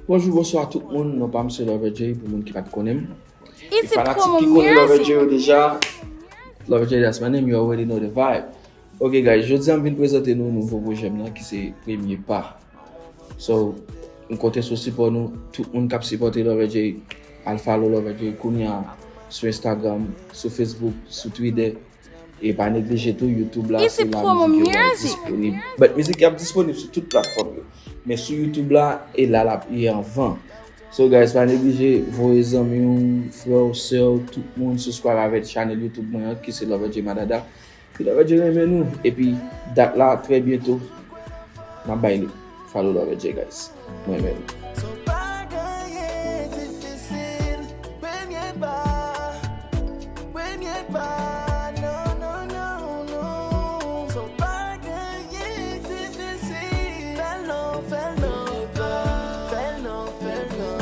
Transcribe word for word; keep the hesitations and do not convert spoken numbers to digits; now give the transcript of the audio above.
Bonjou, bonswa tout moun. Non pa m se Lover J pou moun ki pa t konnen m. E fanatik ki konnen Lover J yo deja, Lover J, that's my name, you already know the vibe. Ok guys, jodi a m vin prezante nou nouvo pwojè m nan ki se Premye Pa. So, m konte sou sipò nou, tout moun k ap sipòte Lover J, al follow Lover J kounye a sou Instagram, sou Facebook, sou Twitter. E pa neglije tou, YouTube la, se la mizik yo ap disponib. But mizik yo ap disponib sou tout platfòm yo. Men sou YouTube la, e la l ap ye anvan. So guys, pa neglije voye zanmi w, frè w, sè w, tout moun subscribe avèk channel YouTube mwen an ki se Lover J Madada. Ke Lover J renmen nou. Epi dat la, trè byento, m ap bay li. Follow Lover J, guys. Mwen renmen nou. So pa gen anyen difisil, premye pa, premye pa, non, non, non, non. So pa gen anyen difisil, fè l non, fè l non, fè l non, fè l non.